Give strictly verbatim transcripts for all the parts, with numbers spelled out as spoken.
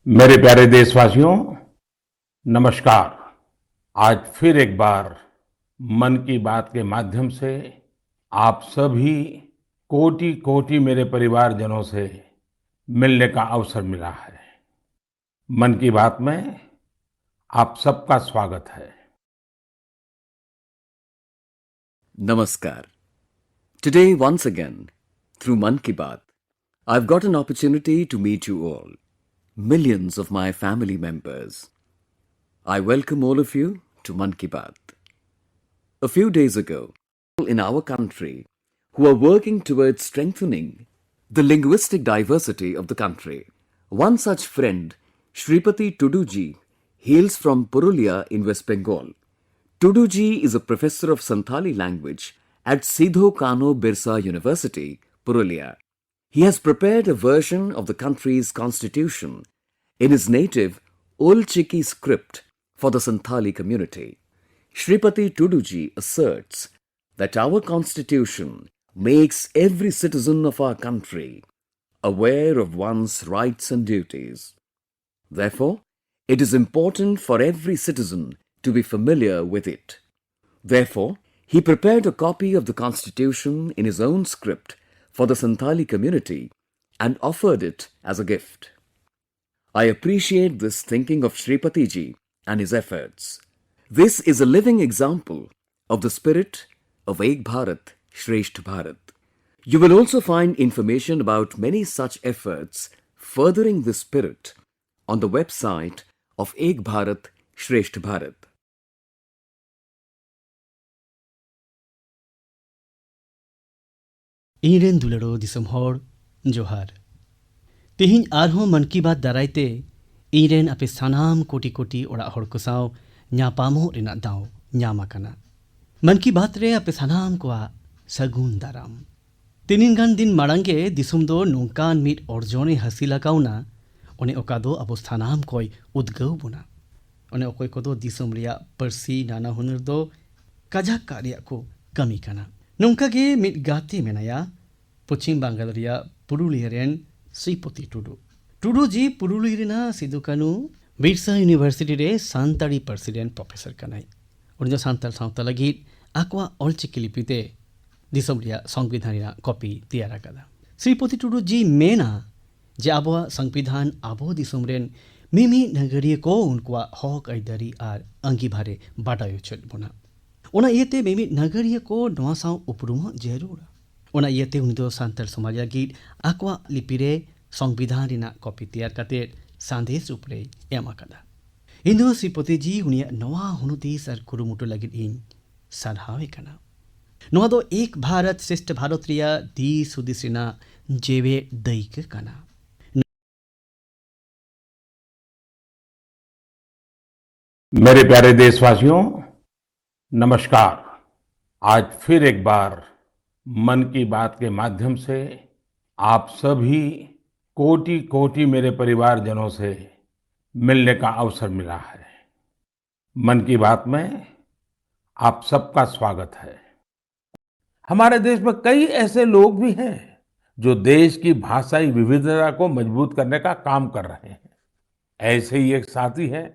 मेरे प्यारे देशवासियों, नमस्कार। आज फिर एक बार मन की बात के माध्यम से आप सभी कोटि कोटि मेरे परिवारजनों से मिलने का अवसर मिला है। मन की बात में आप सबका स्वागत है। Namaskar. Today, once again, through Mann Ki Baat, I've got an opportunity to meet you all, millions of my family members. I welcome all of you to Mann Ki Baat. A few days ago, in our country, who are working towards strengthening the linguistic diversity of the country. One such friend, Shripati Tuduji, hails from Purulia in West Bengal. Tuduji is a professor of Santali language at Sidho Kano Birsa University, Purulia. He has prepared a version of the country's constitution in his native Olchiki script for the Santali community. Shripati Tuduji asserts that our constitution makes every citizen of our country aware of one's rights and duties. Therefore, it is important for every citizen to be familiar with it. Therefore, he prepared a copy of the constitution in his own script for the Santali community and offered it as a gift. I appreciate this thinking of Shripatiji and his efforts. This is a living example of the spirit of Ek Bharat, Shreshtha Bharat. You will also find information about many such efforts furthering this spirit on the website of Ek Bharat, Shreshtha Bharat. ᱤᱧ ᱨᱮᱱ ᱫᱩᱞᱟᱹᱲᱚ ᱫᱤᱥᱚᱢ ᱦᱚᱲ, ᱡᱚᱦᱟᱨ᱾ ᱛᱮᱦᱮᱧ ᱟᱨᱦᱚᱸ ᱢᱟᱱ ᱠᱤ ᱵᱟᱛ ᱫᱟᱨᱟᱭ ᱛᱮ ᱤᱧ ᱨᱮᱱ ᱟᱯᱮ ᱥᱟᱱᱟᱢ ᱠᱳᱴᱤ ᱠᱳᱴᱤ ᱚᱲᱟᱜ ᱦᱚᱲ ᱠᱚ ᱥᱟᱶ ᱧᱟᱯᱟᱢᱚᱜ ᱨᱮᱱᱟᱜ ᱫᱟᱣ ᱧᱟᱢ ᱟᱠᱟᱱᱟ᱾ ᱢᱟᱱ ᱠᱤ ᱵᱟᱛ ᱨᱮ ᱟᱯᱮ ᱥᱟᱱᱟᱢ ᱠᱚᱣᱟᱜ ᱥᱟᱹᱜᱩᱱ ᱫᱟᱨᱟᱢ᱾ ᱛᱤᱱᱟᱹᱝ ᱜᱟᱱ ᱫᱤᱱ ᱢᱟᱲᱟᱝ ᱜᱮ ᱫᱤᱥᱚᱢ ᱫᱚ ᱱᱚᱝᱠᱟᱱ ᱢᱤᱫ ᱚᱨᱡᱚᱱᱮ ᱦᱟᱹᱥᱤᱞ ᱟᱠᱟᱣᱱᱟ, ᱚᱱᱮ ᱚᱠᱟ ᱫᱚ ᱟᱵᱚ ᱥᱟᱱᱟᱢ ᱠᱚᱭ ᱩᱫᱽᱜᱟᱹᱣ ᱵᱚᱱᱟ᱾ ᱚᱱᱮ ᱚᱠᱚᱭ ᱠᱚᱫᱚ ᱫᱤᱥᱚᱢ ᱨᱮᱭᱟᱜ ᱯᱟᱹᱨᱥᱤ ᱱᱟᱱᱟ ᱦᱩᱱᱟᱹᱨ ᱫᱚ ᱠᱟᱡᱟᱠ ᱠᱟᱜ ᱨᱮᱭᱟᱜ ᱠᱚ ᱠᱟᱹᱢᱤ ᱠᱟᱱᱟ᱾ ᱱᱚᱝᱠᱟ ᱜᱮ ᱢᱤᱫ ᱜᱟᱛᱮ ᱢᱮᱱᱟᱭᱟ, ᱯᱚᱪᱷᱤᱢ ᱵᱟᱝᱜᱟᱞ ᱨᱮᱭᱟᱜ ᱯᱩᱨᱩᱞᱤᱭᱟᱹ ᱨᱮᱱ ᱥᱨᱤᱯᱚᱛᱤ ᱴᱩᱰᱩ᱾ ᱴᱩᱰᱩ ᱡᱤ ᱯᱩᱨᱩᱞᱤᱭᱟᱹ ᱨᱮᱱᱟᱜ ᱥᱤᱫᱩ ᱠᱟᱹᱱᱩ ᱵᱤᱨᱥᱟ ᱤᱭᱩᱱᱤᱵᱷᱟᱨᱥᱤᱴᱤ ᱨᱮ ᱥᱟᱱᱛᱟᱲᱤ ᱯᱟᱹᱨᱥᱤ ᱨᱮᱱ ᱯᱨᱚᱯᱷᱮᱥᱚᱨ ᱠᱟᱱᱟᱭ᱾ ᱩᱱᱤ ᱫᱚ ᱥᱟᱱᱛᱟᱲ ᱥᱟᱶᱛᱟ ᱞᱟᱹᱜᱤᱫ ᱟᱠᱚᱣᱟᱜ ᱚᱞᱪᱤᱠᱤ ᱞᱤᱯᱤ ᱛᱮ ᱫᱤᱥᱚᱢ ᱨᱮᱭᱟᱜ ᱥᱚᱝᱵᱤᱫᱷᱟᱱ ᱨᱮᱱᱟᱜ ᱠᱚᱯᱤ ᱛᱮᱭᱟᱨ ᱟᱠᱟᱫᱟ᱾ ᱥᱨᱤᱯᱚᱛᱤ ᱴᱩᱰᱩ ᱡᱤ ᱢᱮᱱᱟ ᱡᱮ ᱟᱵᱚᱣᱟᱜ ᱥᱚᱝᱵᱤᱫᱷᱟᱱ ᱟᱵᱚ ᱫᱤᱥᱚᱢ ᱨᱮᱱ ᱢᱤᱢᱤᱫ ᱱᱟᱜᱟᱨᱤᱭᱟᱹ ᱠᱚ ᱩᱱᱠᱩᱣᱟᱜ ᱦᱚᱠ ᱟᱹᱭᱫᱟᱹᱨᱤ ᱟᱨ ᱟᱺᱜᱤᱵᱷᱟᱨᱮ ᱵᱟᱰᱟᱭ ᱦᱚᱪᱚᱭᱮᱫ ᱵᱚᱱᱟ᱾ ᱚᱱᱟ ᱤᱭᱟᱹᱛᱮ ᱢᱤᱢᱤᱫ ᱱᱟᱜᱟᱨᱤᱭᱟᱹ ᱠᱚ ᱱᱚᱣᱟ ᱥᱟᱶ ᱩᱯᱨᱩᱢᱚᱜ ᱡᱟᱹᱨᱩᱲᱟ᱾ ᱚᱱᱟ ᱤᱭᱟᱹᱛᱮ ᱩᱱᱤ ᱫᱚ ᱥᱟᱱᱛᱟᱲ ᱥᱚᱢᱟᱡᱽ ᱞᱟᱹᱜᱤᱫ ᱟᱠᱚᱣᱟᱜ ᱞᱤᱯᱤ ᱨᱮ ᱥᱚᱝᱵᱤᱫᱷᱟᱱ ᱨᱮᱱᱟᱜ ᱠᱚᱯᱤ ᱛᱮᱭᱟᱨ ᱠᱟᱛᱮ ᱥᱟᱸᱫᱮᱥ ᱨᱩᱯ ᱨᱮᱭ ᱮᱢ ᱟᱠᱟᱫᱟ᱾ ᱤᱧ ᱫᱚ ᱥᱨᱤᱯᱚᱛᱤ ᱡᱤ ᱩᱱᱤᱭᱟᱜ ᱱᱚᱣᱟ ᱦᱩᱱᱩᱫᱤᱥ ᱟᱨ ᱠᱩᱨᱩᱢᱩᱴᱩ ᱞᱟᱹᱜᱤᱫ ᱤᱧ ᱥᱟᱨᱦᱟᱣᱮ ᱠᱟᱱᱟ᱾ ᱱᱚᱣᱟ ᱫᱚ ᱮᱠ ᱵᱷᱟᱨᱚᱛ ᱥᱨᱮᱥᱴᱷ ᱵᱷᱟᱨᱚᱛ ᱨᱮᱭᱟᱜ ᱫᱤᱥ ᱦᱩᱫᱤᱥ ᱨᱮᱱᱟᱜ ᱡᱮᱣᱮᱫ ᱫᱟᱹᱭᱠᱟᱹ ᱠᱟᱱᱟ᱾ मेरे प्यारे देशवासियों, नमस्कार। आज फिर एक बार मन की बात के माध्यम से आप सभी कोटि कोटि मेरे परिवारजनों से मिलने का अवसर मिला है। मन की बात में आप सबका स्वागत है। हमारे देश में कई ऐसे लोग भी हैं जो देश की भाषाई विविधता को मजबूत करने का काम कर रहे हैं। ऐसे ही एक साथी हैं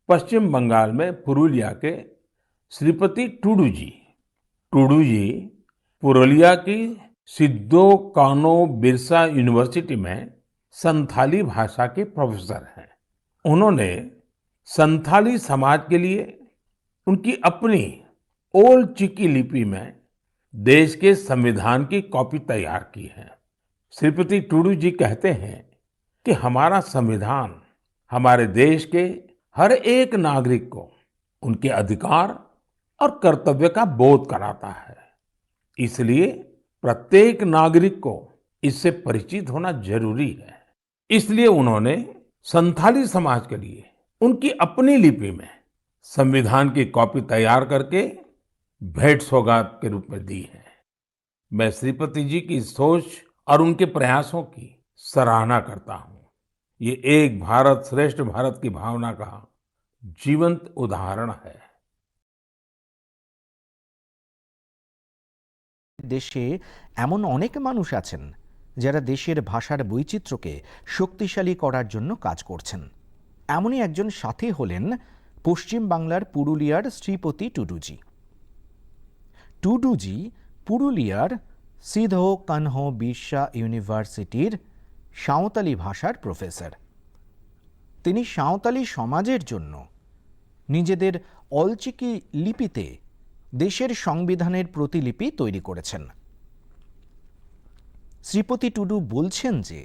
पश्चिम बंगाल में पुरुलिया के श्रीपति टुडू जी। टुडू जी पुरुलिया की सिद्धो कानो बिरसा यूनिवर्सिटी में संथाली भाषा के प्रोफेसर हैं। उन्होंने संथाली समाज के लिए उनकी अपनी ओल चिकी लिपि में देश के संविधान की कॉपी तैयार की है। श्रीपति टुडू जी कहते हैं कि हमारा संविधान हमारे देश के हर एक नागरिक को उनके अधिकार और कर्तव्य का बोध कराता है। इसलिए प्रत्येक नागरिक को इससे परिचित होना जरूरी है। इसलिए उन्होंने संथाली समाज के लिए उनकी अपनी लिपि में संविधान की कॉपी तैयार करके भेंट सौगात के रूप में दी है। मैं श्रीपति जी की सोच और उनके प्रयासों की सराहना करता हूं। ये एक भारत श्रेष्ठ भारत की भावना का जीवंत उदाहरण है। দেশে এমন অনেক মানুষ আছেন যারা দেশের ভাষার বৈচিত্র্যকে শক্তিশালী করার জন্য কাজ করছেন। এমনই একজন সাথী হলেন পশ্চিম বাংলার পুরুলিয়ার শ্রীপতি টুডুজি। টুডুজি পুরুলিয়ার সিধো কানহো বিরসা ইউনিভার্সিটির সাঁওতালি ভাষার প্রফেসর। তিনি সাঁওতালি সমাজের জন্য নিজেদের অলচিকি লিপিতে দেশের সংবিধানের প্রতিলিপি তৈরি করেছেন। শ্রীপতি টুডু বলছেন যে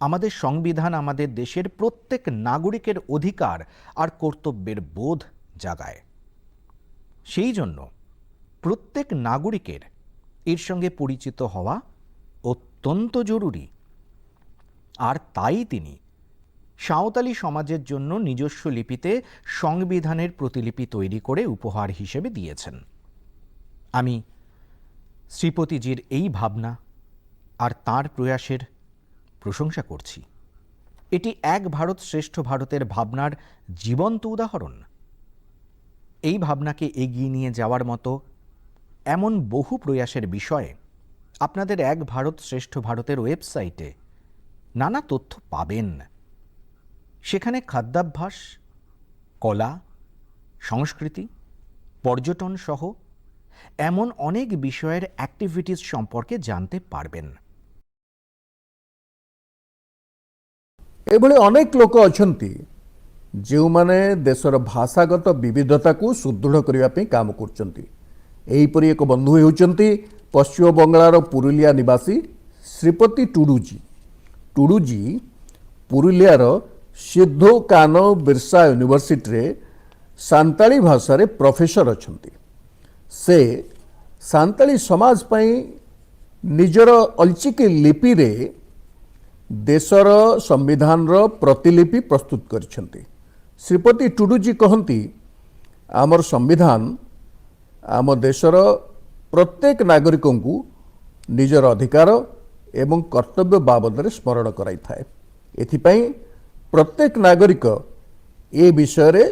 আমাদের সংবিধান আমাদের দেশের প্রত্যেক নাগরিকের অধিকার আর কর্তব্যের বোধ জাগায়। সেই জন্য প্রত্যেক নাগরিকের এর সঙ্গে পরিচিত হওয়া অত্যন্ত জরুরি। আর তাই তিনি সাঁওতালি সমাজের জন্য নিজস্ব লিপিতে সংবিধানের প্রতিলিপি তৈরি করে উপহার হিসেবে দিয়েছেন। আমি শ্রীপতিজির এই ভাবনা আর তাঁর প্রয়াসের প্রশংসা করছি। এটি এক ভারত শ্রেষ্ঠ ভারতের ভাবনার জীবন্ত উদাহরণ। এই ভাবনাকে এগিয়ে নিয়ে যাওয়ার মতো এমন বহু প্রয়াসের বিষয়ে আপনাদের এক ভারত শ্রেষ্ঠ ভারতের ওয়েবসাইটে নানা তথ্য পাবেন। সেখানে খাদ্যাভ্যাস, কলা, সংস্কৃতি, পর্যটন সহ এমন অনেক বিষয়ের অ্যাক্টিভিটিস সম্পর্কে জানতে পারবেন। ଏଭଳି ଅନେକ ଲୋକ ଅଛନ୍ତି ଯେଉଁମାନେ ଦେଶର ଭାଷାଗତ ବିବିଧତାକୁ ସୁଦୃଢ଼ କରିବା ପାଇଁ କାମ କରୁଛନ୍ତି। ଏହିପରି ଏକ ବନ୍ଧୁ ହେଉଛନ୍ତି ପଶ୍ଚିମବଙ୍ଗଳାର ପୁରୁଲିଆ ନିବାସୀ ଶ୍ରୀପତି ଟୁଡୁଜୀ। ଟୁଡୁଜୀ ପୁରୁଲିଆର ସିଦ୍ଧୋ କାନୋ ବିର୍ସା ୟୁନିଭର୍ସିଟିରେ ସାନ୍ତାଳୀ ଭାଷାରେ ପ୍ରଫେସର ଅଛନ୍ତି। ସେ ସାନ୍ତାଳୀ ସମାଜ ପାଇଁ ନିଜର ଅଲଚିକି ଲିପିରେ ଦେଶର ସମ୍ବିଧାନର ପ୍ରତିଲିପି ପ୍ରସ୍ତୁତ କରିଛନ୍ତି। ଶ୍ରୀପତି ଟୁଡୁଜୀ କହନ୍ତି, ଆମର ସମ୍ବିଧାନ ଆମ ଦେଶର ପ୍ରତ୍ୟେକ ନାଗରିକଙ୍କୁ ନିଜର ଅଧିକାର ଏବଂ କର୍ତ୍ତବ୍ୟ ବାବଦରେ ସ୍ମରଣ କରାଇଥାଏ। ଏଥିପାଇଁ ପ୍ରତ୍ୟେକ ନାଗରିକ ଏ ବିଷୟରେ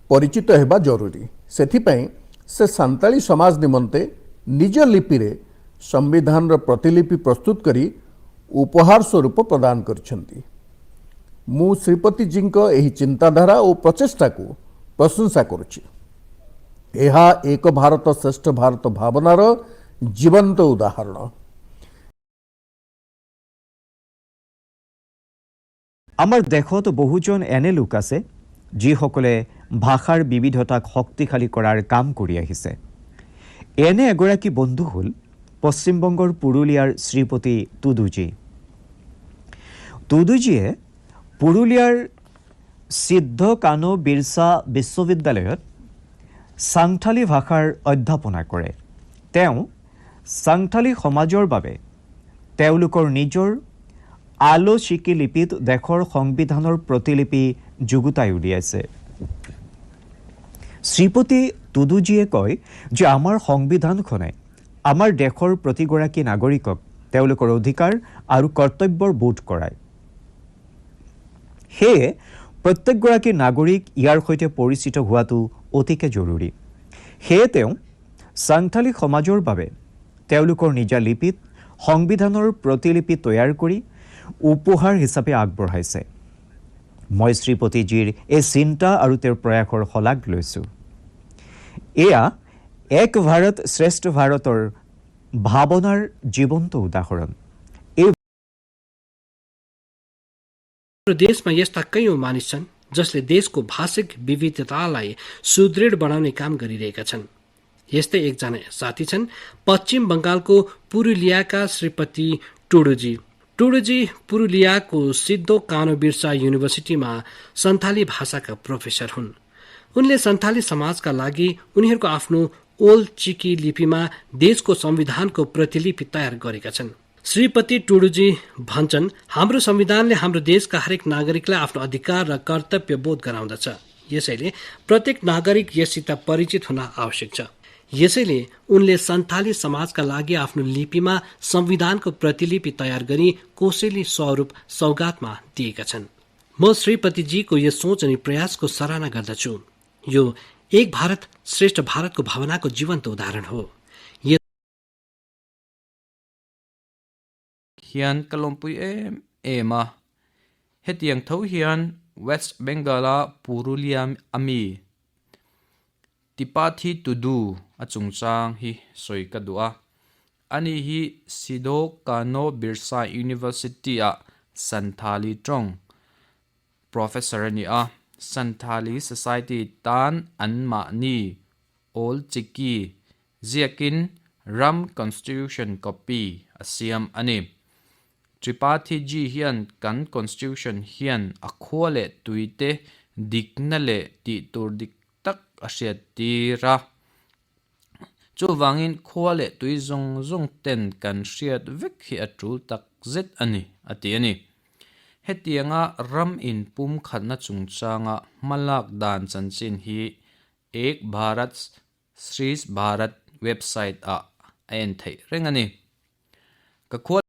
ପରିଚିତ ହେବା ଜରୁରୀ। ସେଥିପାଇଁ ସେ ସାନ୍ତାଳୀ ସମାଜ ନିମନ୍ତେ ନିଜ ଲିପିରେ ସମ୍ବିଧାନର ପ୍ରତିଲିପି ପ୍ରସ୍ତୁତ କରି ଉପହାର ସ୍ୱରୂପ ପ୍ରଦାନ କରିଛନ୍ତି। ମୁଁ ଶ୍ରୀପତି ଜୀଙ୍କ ଏହି ଚିନ୍ତାଧାରା ଓ ପ୍ରଚେଷ୍ଟାକୁ ପ୍ରଶଂସା କରୁଛି। ଏହା ଏକ ଭାରତ ଶ୍ରେଷ୍ଠ ଭାରତ ଭାବନାର ଜୀବନ୍ତ ଉଦାହରଣ। আমাৰ দেশত বহুজন এনে লোক আছে, যিসকলে ভাষাৰ বিবিধতাক শক্তিশালী কৰাৰ কাম কৰি আহিছে। এনে এগৰাকী বন্ধু হ'ল পশ্চিমবংগৰ পুৰুলিয়াৰ শ্ৰীপতি টুডুজী। টুডুজীয়ে পুৰুলিয়াৰ সিদ্ধ কানো বিৰছা বিশ্ববিদ্যালয়ত চাংথালী ভাষাৰ অধ্যাপনা কৰে। তেওঁ চাংথালী সমাজৰ বাবে তেওঁলোকৰ নিজৰ আলো চিকি লিপিত দেশৰ সংবিধানৰ প্ৰতিলিপি যুগুতাই উলিয়াইছে। শ্ৰীপতি টুডুজীয়ে কয় যে আমাৰ সংবিধানখনে আমাৰ দেশৰ প্ৰতিগৰাকী নাগৰিকক তেওঁলোকৰ অধিকাৰ আৰু কৰ্তব্যৰ বোধ কৰায়। সেয়ে প্ৰত্যেকগৰাকী নাগৰিক ইয়াৰ সৈতে পৰিচিত হোৱাটো অতিকে জৰুৰী। সেয়ে তেওঁ চাংথালী সমাজৰ বাবে তেওঁলোকৰ নিজা লিপিত সংবিধানৰ প্ৰতিলিপি তৈয়াৰ কৰি উপহাৰ হিচাপে আগবঢ়াইছে। মই শ্ৰীপতিজীৰ এই চিন্তা আৰু তেওঁৰ প্ৰয়াসৰ শলাগ লৈছো। এয়া এক ভাৰত শ্ৰেষ্ঠ ভাৰতৰ ভাৱনাৰ জীৱন্ত উদাহৰণ। हाम्रो देशमा यस्ता कैयौँ मानिस छन्, जसले देशको भाषिक विविधतालाई सुदृढ बनाउने काम गरिरहेका छन्। यस्तै एकजना साथी छन् पश्चिम बङ्गालको पुरुलियाका श्रीपति टुडुजी। टुडुजी पुरुलियाको सिद्धो कानो बिर्सा युनिभर्सिटीमा सन्थाली भाषाका प्रोफेसर हुन्। उनले सन्थाली समाजका लागि उनीहरूको आफ्नो ओल चिकी लिपिमा देशको संविधानको प्रतिलिपि तयार गरेका छन्। श्रीपति टुडुजी भन्छन्, हाम्रो संविधानले हाम्रो देशका हरेक नागरिकलाई आफ्नो अधिकार र कर्तव्य बोध गराउँदछ। यसैले प्रत्येक नागरिक यससित परिचित हुन आवश्यक छ। यसैले उनले सन्थाली समाजका लागि आफ्नो लिपिमा संविधानको प्रतिलिपि तयार गरी कोसेली स्वरूप सौगातमा दिएका छन्। म श्रीपतिजीको यस सोच अनि प्रयासको सराहना गर्दछु। यो एक भारत श्रेष्ठ भारतको भावनाको जीवन्त उदाहरण हो। hian ka lawmpui em em a. Hetiang tho hian West Bengal-a Purulia a mi Tipathi Tudu a chungchang hi sawi ka duh a. Ani hi Sidho Kano Birsa University-a Santhali ṭawng professor a ni a. Santhali Society tan anmahni Old Chiki ziakin Ram Constitution copy a siam a ni. Tripathi ji hian kan Constitution hian a khua leh tuite dikna leh tih tur dik tak a hriattir a. Chuvangin khua leh tui zawng zawng ten kan hriat vek hi a tul tak zet a ni, a ti a ni. Hetianga ram inpumkhatna chungchanga hmalak dan chanchin hi Ek Bharat Shresth Bharat website-ah a en theih reng a ni. Ka khua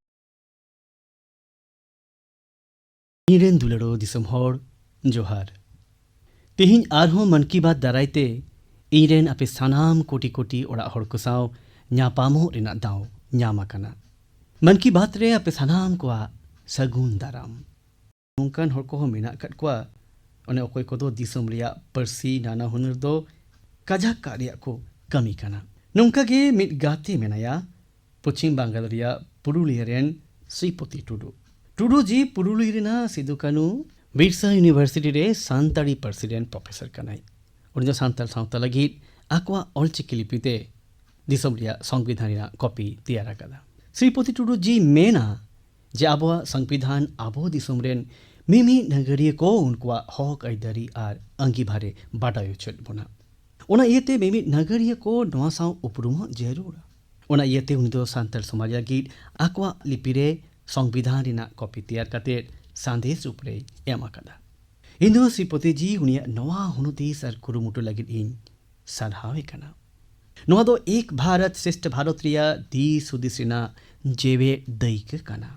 Iñren dularo disam hor, ᱡᱚᱦᱟᱨ᱾ ᱛᱮᱦᱮᱧ ᱟᱨᱦᱚᱸ ᱢᱟᱱ ᱠᱤ ᱵᱟᱛ ᱫᱟᱨᱟᱭ ᱛᱮ ᱤᱧᱨᱮᱱ ᱟᱯᱮ ᱥᱟᱱᱟᱢ ᱠᱳᱴᱤ ᱠᱳᱴᱤ ᱚᱲᱟᱜ ᱦᱚᱲ ᱠᱚ ᱥᱟᱶ ᱧᱟᱯᱟᱢᱚᱜ ᱨᱮᱱᱟᱜ ᱫᱟᱣ ᱧᱟᱢ ᱟᱠᱟᱱᱟ᱾ ᱢᱟᱱ ᱠᱤ ᱵᱟᱛ ᱨᱮ ᱟᱯᱮ ᱥᱟᱱᱟᱢ ᱠᱚᱣᱟᱜ ᱥᱟᱹᱜᱩᱱ ᱫᱟᱨᱟᱢ᱾ ᱱᱚᱝᱠᱟᱱ ᱦᱚᱲ ᱠᱚᱦᱚᱸ ᱢᱮᱱᱟᱜ ᱟᱠᱟᱫ ᱠᱚᱣᱟ, ᱚᱱᱮ ᱚᱠᱚᱭ ᱠᱚᱫᱚ ᱫᱤᱥᱚᱢ ᱨᱮᱭᱟᱜ ᱯᱟᱹᱨᱥᱤ ᱱᱟᱱᱟ ᱦᱩᱱᱟᱹᱨ ᱫᱚ ᱠᱟᱡᱟᱠ ᱠᱟᱜ ᱨᱮᱭᱟᱜ ᱠᱚ ᱠᱟᱹᱢᱤ ᱠᱟᱱᱟ᱾ ᱱᱚᱝᱠᱟ ᱜᱮ ᱢᱤᱫ ᱜᱟᱛᱮ ᱢᱮᱱᱟᱭᱟ, ᱯᱚᱪᱷᱤᱢ ᱵᱟᱝᱜᱟᱞ ᱨᱮᱭᱟᱜ ᱯᱩᱨᱩᱞᱤᱭᱟᱹ ᱨᱮᱱ ᱥᱨᱤᱯᱚᱛᱤ ᱴᱩᱰᱩ᱾ ᱴᱩᱰᱩ ᱡᱤ ᱯᱩᱨᱩᱞᱤᱭᱟᱹ ᱨᱮᱱᱟᱜ ᱥᱤᱫᱩ ᱠᱟᱹᱱᱩ ᱵᱤᱨᱥᱟ ᱤᱭᱩᱱᱤᱵᱷᱟᱨᱥᱤᱴᱤ ᱨᱮ ᱥᱟᱱᱛᱟᱲᱤ ᱯᱟᱹᱨᱥᱤ ᱨᱮᱱ ᱯᱨᱚᱯᱷᱮᱥᱚᱨ ᱠᱟᱱᱟᱭ᱾ ᱩᱱᱤ ᱫᱚ ᱥᱟᱱᱛᱟᱲ ᱥᱟᱶᱛᱟ ᱞᱟᱹᱜᱤᱫ ᱟᱠᱚᱣᱟᱜ ᱚᱞᱪᱤᱠᱤ ᱞᱤᱯᱤ ᱛᱮ ᱫᱤᱥᱚᱢ ᱨᱮᱭᱟᱜ ᱥᱚᱝᱵᱤᱫᱷᱟᱱ ᱨᱮᱱᱟᱜ ᱠᱚᱯᱤ ᱛᱮᱭᱟᱨ ᱟᱠᱟᱫᱟ᱾ ᱥᱨᱤᱯᱚᱛᱤ ᱴᱩᱰᱩ ᱡᱤ ᱢᱮᱱᱟ ᱡᱮ ᱟᱵᱚᱣᱟᱜ ᱥᱚᱝᱵᱤᱫᱷᱟᱱ ᱟᱵᱚ ᱫᱤᱥᱚᱢ ᱨᱮᱱ ᱢᱤᱢᱤᱫ ᱱᱟᱜᱟᱨᱤᱭᱟᱹ ᱠᱚ ᱩᱱᱠᱩᱣᱟᱜ ᱦᱚᱠ ᱟᱹᱭᱫᱟᱹᱨᱤ ᱟᱨ ᱟᱹᱝᱜᱤᱵᱷᱟᱨᱮ ᱵᱟᱰᱟᱭ ᱦᱚᱪᱚᱭᱮᱫ ᱵᱚᱱᱟ᱾ ᱚᱱᱟ ᱤᱭᱟᱹᱛᱮ ᱢᱤᱢᱤᱫ ᱱᱟᱜᱟᱨᱤᱭᱟᱹ ᱠᱚ ᱱᱚᱣᱟ ᱥᱟᱶ ᱩᱯᱨᱩᱢᱚᱜ ᱡᱟᱹᱨᱩᱲᱟ᱾ ᱚᱱᱟ ᱤᱭᱟᱹᱛᱮ ᱩᱱᱤ ᱫᱚ ᱥᱟᱱᱛᱟᱲ ᱥᱚᱢᱟᱡᱽ ᱞᱟᱹᱜᱤᱫ ᱟᱠᱚᱣᱟᱜ ᱞᱤᱯᱤ ᱨᱮ ᱥᱚᱝᱵᱤᱫᱷᱟᱱ ᱨᱮᱱᱟᱜ ᱠᱚᱯᱤ ᱛᱮᱭᱟᱨ ᱠᱟᱛᱮ ᱥᱟᱸᱫᱮᱥ ᱨᱩᱯ ᱨᱮᱭ ᱮᱢ ᱟᱠᱟᱫᱟ᱾ ᱤᱧ ᱫᱚ ᱥᱨᱤᱯᱚᱛᱤ ᱡᱤ ᱩᱱᱤᱭᱟᱜ ᱱᱚᱣᱟ ᱦᱩᱱᱩᱫᱤᱥ ᱟᱨ ᱠᱩᱨᱩᱢᱩᱴᱩ ᱞᱟᱹᱜᱤᱫ ᱤᱧ ᱥᱟᱨᱦᱟᱣᱮ ᱠᱟᱱᱟ᱾ ᱱᱚᱣᱟ ᱫᱚ ᱮᱠ ᱵᱷᱟᱨᱚᱛ ᱥᱨᱮᱥᱴᱷ ᱵᱷᱟᱨᱚᱛ ᱨᱮᱭᱟᱜ ᱫᱤᱥ ᱦᱩᱫᱤᱥ ᱨᱮᱱᱟᱜ ᱡᱮᱣᱮᱫ ᱫᱟᱹᱭᱠᱟᱹ ᱠᱟᱱᱟ᱾